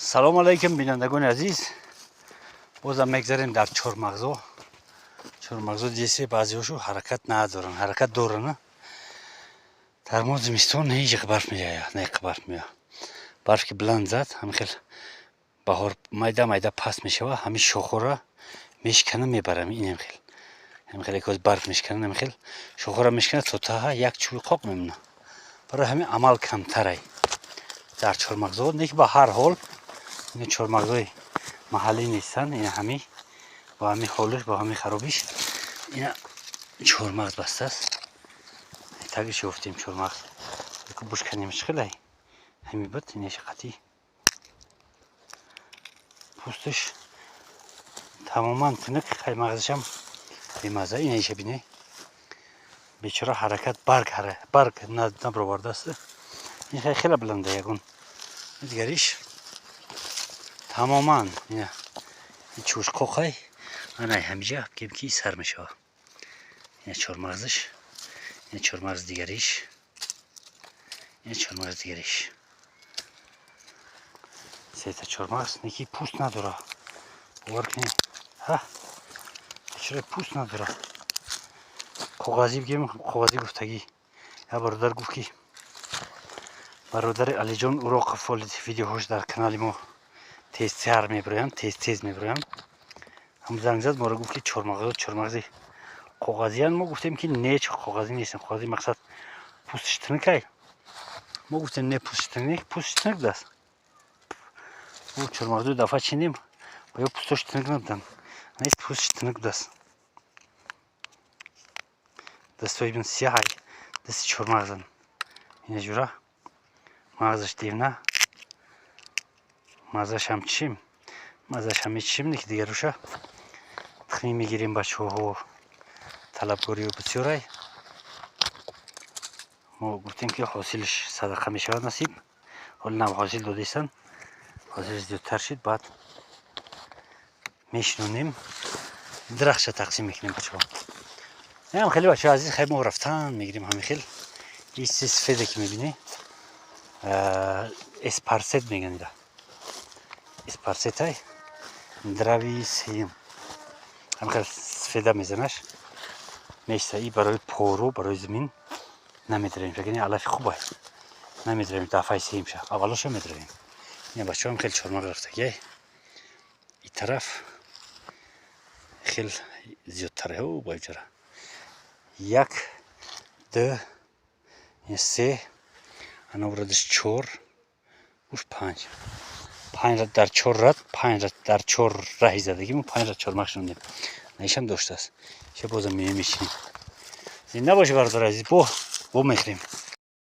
Салом алайкум, бинандагони азиз. Бозам мегзарем дар чормағзо. Чормағзо дисе, баъзеҳошо ҳаракат надоранд, ҳаракат доранд. Дар мо зимистон ҳеҷ барф меояд, не, барф меояд. Барф ки баланд зад, ҳамин хел баҳор майда майда паст мешава, ҳамин шохҳоро мешикана, мебарам. Инем хел, ҳамин хел ки барф мешикана, ҳамин хел шохҳоро мешикана, то таҳа як чӯби қоқ мемона. Барои ҳамин амал камтарай дар чормағзо. Не ки ба ҳар ҳол ин чормағзои маҳаллӣ нестанд. Ина ҳами бо ҳамин ҳолиш, бо ҳамин харобиш ина чормағз бастааст. Тагиш ёфтем чормағз, бушканем хелай ҳами буд. Инеша қатӣ пӯсташ тамоман тинук, хай мағзашам бемазза. Инеша бине, бечора ҳаракат, барг барг набаровардааст. Ин хай хеле баланда, ягон дигариш тамоман ина чӯшқоқай. Анай ҳамиҷа гем ки сар мешава. Ина чормағзаш, ина чормағзи дигариш, ина чормағзи дигариш. Сета чормағз неки пӯст надора, бовар кунед. Ҳа, бечора пӯст надора. Коғазӣ бигем, коғазӣ гуфтагӣ. Я бародар гуфт, ки бародари Алиҷон Уроқов видеоҳош дар канали мо тезтар мебироянд, тез тез мебироянд. Ҳам занг зад моро, гуфт, ки чормағзо чормағзи коғазиянд. Мо гуфтем, ки не, коғазӣ нестанд. Коғазӣ мақсад пӯсташ тинукай. Мо гуфтем, не, пӯсташ тинук, пӯсташ тинук будааст. Чормағзои дафъа чиндем ва ё пӯстош тинук набуданд. Пӯсташ тинук будааст. Дастои бин, сияҳай дасти чормағзан. Ина ҷура мағзаш девна, маззашам чим, маззашам мечишем. Неки дигаруша тухмӣ мегирем. Бачаҳо талабгориё бисёрай. Мо гуфтем, ки ҳосилш садақа мешавад, насиб. Ҳоли нав ҳосил додистанд, ҳосилш зиёдтар шид, баъд мешинонем, дарахтша тақсим мекунем, бачаҳо. Ам хеле, бачаҳо азиз, хай мо рафтан мегирем. Ҳамин хел ин сафеде ки мебинӣ, эспарсет меган ира, эспарсетай драви сеюм. Ҳамин хел сафеда мезанаш, меиста. И барои пору, барои замин намедравем, ягони алафи хубай намедравем. Дафъаи сеюмша, аввалоша медравем. Ина, бачаҳо, хел чормағ рафтагиай. И тараф хел зиёдтаре. О, баҷара, як, ду, се, ана урадаш чор, уш панҷ, панҷ рад дар чор рад, панҷ рад дар чор раҳи задагимо, панҷ рад чормағ шинондем. Наишам доштааст, ша бозам меоем, мешинем. Зинда боши, бародари азиз, бо мехӯрем.